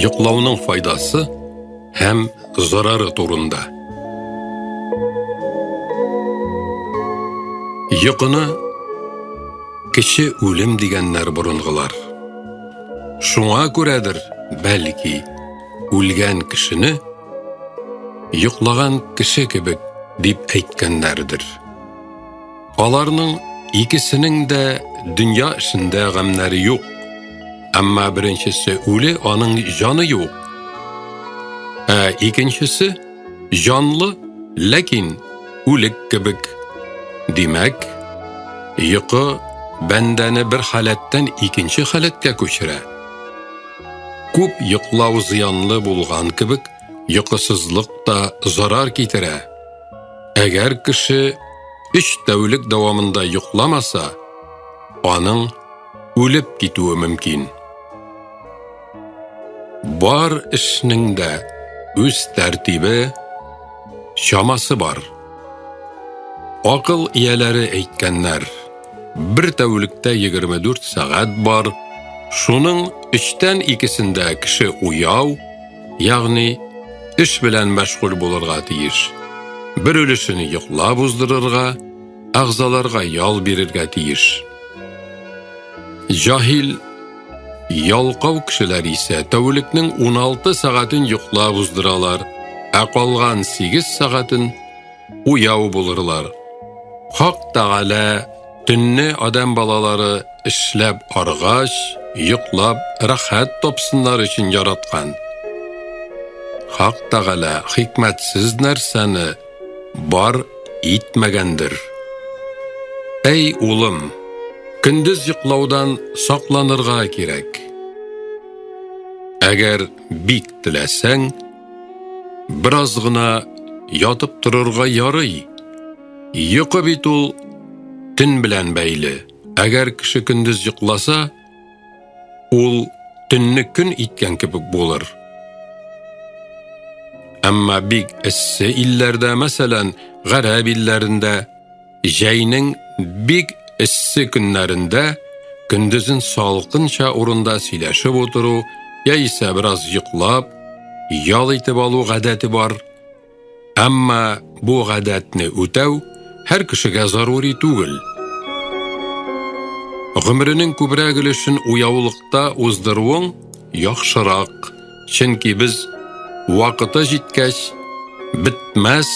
Йоклауның файдасы һәм зарары турында. Йокыны кече үлем дигәннәр борынгылар. Шуңа күрәдер, бәлки, үлгән кешене йоклаган кеше кебек дип әйткәннәрдер. Аларның икесенең дә дөнья эшендә гамьнәре юк. Әмма беренчесе үле, аның җаны юк. Ә икенчесе җанлы, ләкин үлек кебек. Димәк, йокы бәндәне бер халәттән икенче халәткә күчерә. Күп йоклау зыянлы булган кебек, йокысызлык та зарар китерә. Әгәр кеше өч тәүлек дәвамында йокламаса, аның үлеп китүе мөмкин. Бар эшнең дә үз тәртибе, чамасы бар. Акыл ияләре әйткәннәр, бер тәүлектә 24 сәгать бар, шуның өчтән икесендә кеше уяу, ягъни эш белән мәшгуль булырга тиеш. Бер өлешен йоклап уздырырга, әгъзаларга ял бирергә тиеш. Җаһил, ялкау кешеләр исә тәүлекнең 16 сәгатен йоклап уздыралар, ә калган 8 сәгатен уяу булырлар. Хак Тәгалә төнне адәм балалары Эшләп аргач, йоклап рәхәт тапсыннар өчен яраткан. Хак Тәгалә хикмәтсез нәрсәне бар итмәгәндер. Әй, улым, көндез йоклаудан сакланырга кирәк. Әгәр бик теләсәң, бераз гына ятып торырга ярый. Йокы бит ул төн белән бәйле. Әгәр кеше көндез йокласа, ул төнне көн иткән кебек булыр. Әмма бик эссе илләрдә, мәсәлән, гарәп илләрендә, җәйнең бик эссе көннәрендә көндезен салкынча урында сөйләшеп утыру яисә бераз йоклап, ял итеп алу гадәте бар. Әмма бу гадәтне үтәү һәр кешегә зарури түгел. Гомеренең күбрәк өлешен уяулыкта уздыруың яхшырак, чөнки без вакыты җиткәч бетмәс,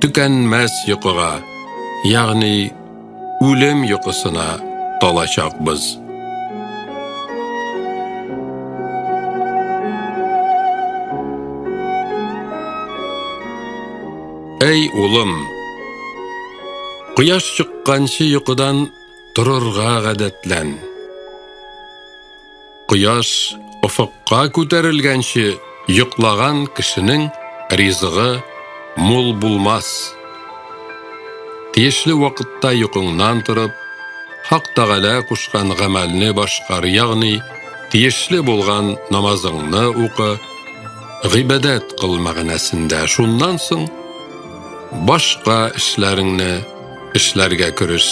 төкәнмәс йокыга, ягъни үлем йокысына талачакбыз. Әй, улым, кояш чыкканчы йокыдан торырга гадәтлән. Кояш офыкка күтәрелгәнче йоклаган кешенең ризыгы мул булмас. Тиешле вакытта йокыңнан торып, Хак Тәгалә кушкан гамәлне башкар, ягъни тиешле булган намазыңны укы, гыйбадәт кыл мәгънәсендә. Шуннан соң башка эшләреңне эшләргә кереш.